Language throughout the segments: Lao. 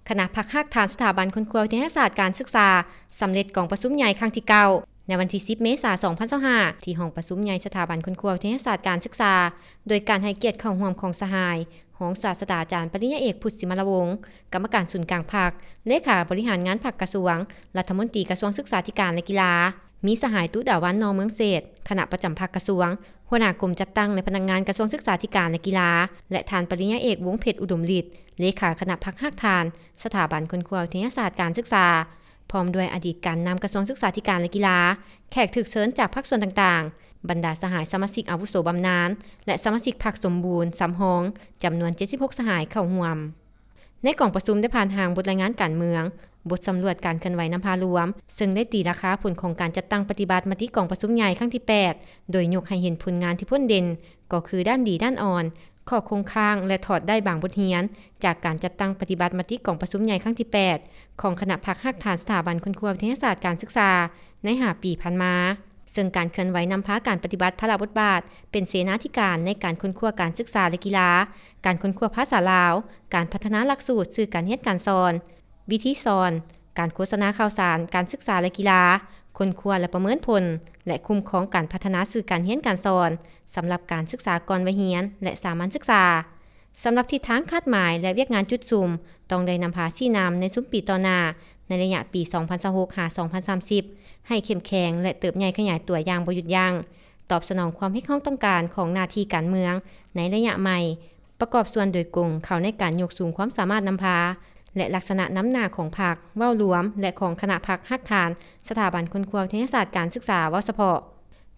ຄະນະພັກຮາກຖານສະຖາບັນຄົ້ນຄວ້າວິທະຍາສາດການສຶກສາ ສຳເລັດກອງປະຊຸມໃຫຍ່ຄັ້ງທີເກົ້າ ໃນວັນທີສິບ ເມສາ ສອງພັນຊາວຫ້າ ທີ່ຫ້ອງປະຊຸມໃຫຍ່ສະຖາບັນຄົ້ນຄວ້າວິທະຍາສາດການສຶກສາ ໂດຍການໃຫ້ກຽດເຂົ້າຮ່ວມຂອງສະຫາຍ ຮອງສາດສະດາຈານປະລິນຍາເອກ ພຸດ ສິມາລະວົງ ກຳມະການສູນກາງພັກ, ເລຂາບໍລິຫານງານພັກກະຊວງ, ລັດຖະມົນຕີກະຊວງສຶກສາທິການ ແລະ ກິລາ, ມີສະຫາຍ ຕຸດາວັນ ນໍເມືອງເສດ ຄະນະປະຈຳພັກກະຊວງ, ຫົວໜ້າກົມຈັດຕັ້ງ ແລະ ພະນັກງານກະຊວງສຶກສາທິການ ແລະ ກິລາ ແລະ ທ່ານປະລິນຍາເອກ ວົງເພັດ ອຸດົມລິດ ເລຂາຄະນະພັກຮາກຖານ ສະຖາບັນຄົ້ນຄວ້າວິທະຍາສາດການສຶກສາ, ພ້ອມດ້ວຍອະດີດການນຳກະຊວງສຶກສາທິການ ແລະ ກິລາ, ແຂກຖືກເຊີນຈາກພາກສ່ວນຕ່າງໆ, ບັນດາສະຫາຍສະມາຊິກອາວຸໂສບຳນານ ແລະ ສະມາຊິກພັກສົມບູນ ສຳຮອງ ຈຳນວນ ເຈັດສິບຫົກ ສະຫາຍເຂົ້າຮ່ວມ. ໃນກອງປະຊຸມໄດ້ຜ່ານຮ່າງບົດລາຍງານການເມືອງ, ບົດສຳຫຼວດການເຄື່ອນໄຫວນຳພາລວມ, ເຊິ່ງໄດ້ຕີລາຄາຜົນຂອງການຈັດຕັ້ງປະຕິບັດມະຕິກອງປະຊຸມໃຫຍ່ຄັ້ງທີແປດ ໂດຍຍົກໃຫ້ເຫັນຜົນງານທີ່ພົ້ນເດັ່ນ ກໍຄືດ້ານດີ, ດ້ານອ່ອນ, ຂໍ້ຄົງຄ້າງ ແລະ ຖອດໄດ້ບາງບົດຮຽນ ຈາກການຈັດຕັ້ງປະຕິບັດມະຕິກອງປະຊຸມໃຫຍ່ຄັ້ງທີແປດ ຂອງຄະນະພັກຮາກຖານສະຖາບັນຄົ້ນຄວ້າວິທະຍາສາດການສຶກສາ ໃນຫ້າປີຜ່ານມາ. ເຊິ່ງການເຄື່ອນໄຫວນຳພາການປະຕິບັດພາລະບົດບາດເປັນເສນາທິການໃນການຄົ້ນຄວ້າການສຶກສາ ແລະ ກິລາ, ການຄົ້ນຄວ້າພາສາລາວ, ການພັດທະນາຫຼັກສູດສື່ການຮຽນການສອນ, ວິທີສອນ, ການໂຄສະນາຂ່າວສານການສຶກສາ ແລະ ກິລາ, ຄົ້ນຄວ້າ ແລະ ປະເມີນຜົນ ແລະ ຄຸ້ມຄອງການພັດທະນາສື່ການຮຽນການສອນ ສຳລັບການສຶກສາກ່ອນໄວຮຽນ ແລະ ສາມັນສຶກສາ. ສຳລັບທິດທາງຄາດໝາຍ ແລະ ວຽກງານຈຸດສຸມ ຕ້ອງໄດ້ນຳພາຊີ້ນຳໃນຊຸມປີຕໍ່ໜ້າ ໃນໄລຍະປີສອງພັນຊາວຫົກ ຫາ ສອງພັນສາມສິບ ໃຫ້ເຂັ້ມແຂງ ແລະ ເຕີບໃຫຍ່ຂະຫຍາຍຕົວຢ່າງບໍ່ຢຸດຢັ້ງ, ຕອບສະໜອງຄວາມຮຽກຮ້ອງຕ້ອງການຂອງໜ້າທີ່ການເມືອງໃນໄລຍະໃໝ່, ປະກອບສ່ວນໂດຍກົງເຂົ້າໃນການຍົກສູງຄວາມສາມາດນຳພາ ແລະ ລັກສະນະນຳໜ້າຂອງພັກເວົ້າລວມ ແລະ ຂອງຄະນະພັກຮາກຖານສະຖາບັນຄົ້ນຄວ້າວິທະຍາສາດການສຶກສາເວົ້າສະເພາະ.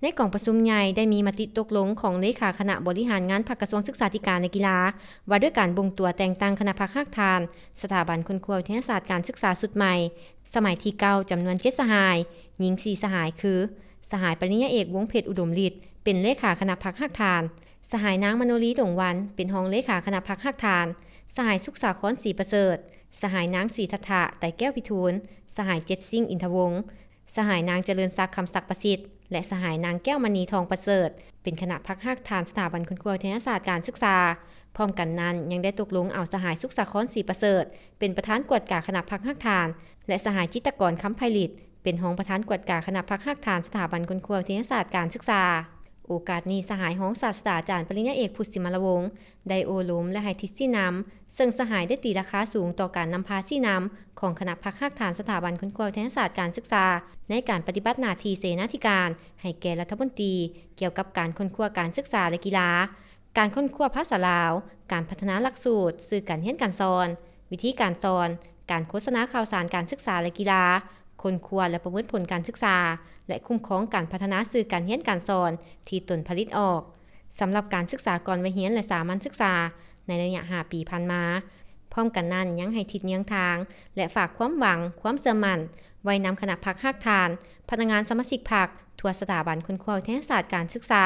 ໃນກອງປະຊຸມໃຫຍ່ໄດ້ມີມະຕິຕົກລົງຂອງເລຂາຄະນະບໍລິຫານງານພັກກະຊວງສຶກສາທິການ ແລະ ກິລາ ວ່າດ້ວຍການບົ່ງຕົວແຕ່ງຕັ້ງຄະນະພັກຮາກຖານສະຖາບັນຄົ້ນຄວ້າວິທະຍາສາດການສຶກສາຊຸດໃໝ່ ສະໄໝທີເກົ້າ ຈຳນວນເຈັດສະຫາຍ, ຍິງສີ່ສະຫາຍ ຄື ສະຫາຍປະລິນຍາເອກ ວົງເພັດ ອຸດົມລິດ ເປັນເລຂາຄະນະພັກຮາກຖານ, ສະຫາຍນາງ ມະໂນລີ ດົງວັນ ເປັນຮອງເລຂາຄະນະພັກຮາກຖານ, ສະຫາຍ ສຸກສາຄອນ ສີປະເສີດ, ສະຫາຍນາງ ສີທັດຖະ ໄຕແກ້ວພິທູນ, ສະຫາຍ ເຈັດ ຊິງ ອິນທະວົງ, ສະຫາຍນາງ ຈະເລີນສັກ ຄຳສັກປະສິດ ແລະ ສະຫາຍນາງ ແກ້ວມະນີ ທອງປະເສີດ ເປັນຄະນະພັກຮາກຖານສະຖາບັນຄົ້ນຄວ້າວິທະຍາສາດການສຶກສາ. ພ້ອມກັນນັ້ນ ຍັງໄດ້ຕົກລົງເອົາສະຫາຍ ສຸກສາຄອນ ສີປະເສີດ ເປັນປະທານກວດກາຄະນະພັກຮາກຖານ ແລະ ສະຫາຍ ຈິດຕະກອນ ຄຳໄພລິດ ເປັນຮອງປະທານກວດກາຄະນະພັກຮາກຖານສະຖາບັນຄົ້ນຄວ້າວິທະຍາສາດການສຶກສາ. ໂອກາດນີ້ ສະຫາຍຮອງສາດສະດາຈານປະລິນຍາເອກ ພຸດ ສິມາລະວົງ ໄດ້ໂອ້ລົມ ແລະ ໃຫ້ທິດຊີ້ນຳ, ເຊິ່ງສະຫາຍໄດ້ຕີລາຄາສູງຕໍ່ການນຳພາຊີ້ນຳຂອງຄະນະພັກຮາກຖານສະຖາບັນຄົ້ນຄວ້າວິທະຍາສາດການສຶກສາ ໃນການປະຕິບັດໜ້າທີ່ເສນາທິການໃຫ້ແກ່ລັດຖະມົນຕີ ກ່ຽວກັບການຄົ້ນຄວ້າການສຶກສາ ແລະ ກິລາ, ການຄົ້ນຄວ້າພາສາລາວ, ການພັດທະນາຫຼັກສູດສື່ການຮຽນການສອນ, ວິທີການສອນ, ການໂຄສະນາຂ່າວສານການສຶກສາ ແລະ ກິລາ, ຄົ້ນຄວ້າ ແລະ ປະເມີນຜົນການສຶກສາ ແລະ ຄຸ້ມຄອງການພັດທະນາສື່ການຮຽນການສອນທີ່ຕົນຜະລິດອອກ ສຳລັບການສຶກສາກ່ອນໄວຮຽນ ແລະ ສາມັນສຶກສາ ໃນໄລຍະຫ້າປີຜ່ານມາ. ພ້ອມກັນນັ້ນ ຍັງໃຫ້ທິດເຍືອງທາງ ແລະ ຝາກຄວາມຫວັງ, ຄວາມເຊື່ອໝັ້ນ ໄວ້ນຳຄະນະພັກຮາກຖານ, ພະນັກງານສະມາຊິກພັກ ທົ່ວສະຖາບັນຄົ້ນຄວ້າວິທະຍາສາດການສຶກສາ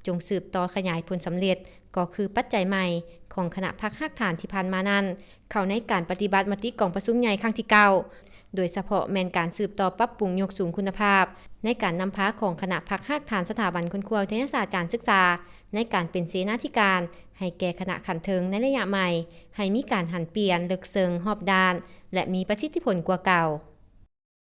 ຈົ່ງສືບຕໍ່ຂະຫຍາຍຜົນສຳເລັດ ກໍຄືປັດໄຈໃໝ່ຂອງຄະນະພັກຮາກຖານທີ່ຜ່ານມານັ້ນ ເຂົ້າໃນການປະຕິບັດມະຕິກອງປະຊຸມໃຫຍ່ຄັ້ງທີເກົ້າ ໂດຍສະເພາະແມ່ນການສືບຕໍ່ປັບປຸງຍົກສູງຄຸນນະພາບໃນການນຳພາຂອງຄະນະພັກຮາກຖານສະຖາບັນຄົ້ນຄວ້າວິທະຍາສາດການສຶກສາ ໃນການເປັນເສນາທິການໃຫ້ແກ່ຄະນະຂັ້ນເທິງໃນໄລຍະໃໝ່ ໃຫ້ມີການຫັນປ່ຽນເລິກເຊິ່ງຮອບດ້ານ ແລະ ມີປະສິດທິຜົນກວ່າເກົ່າ.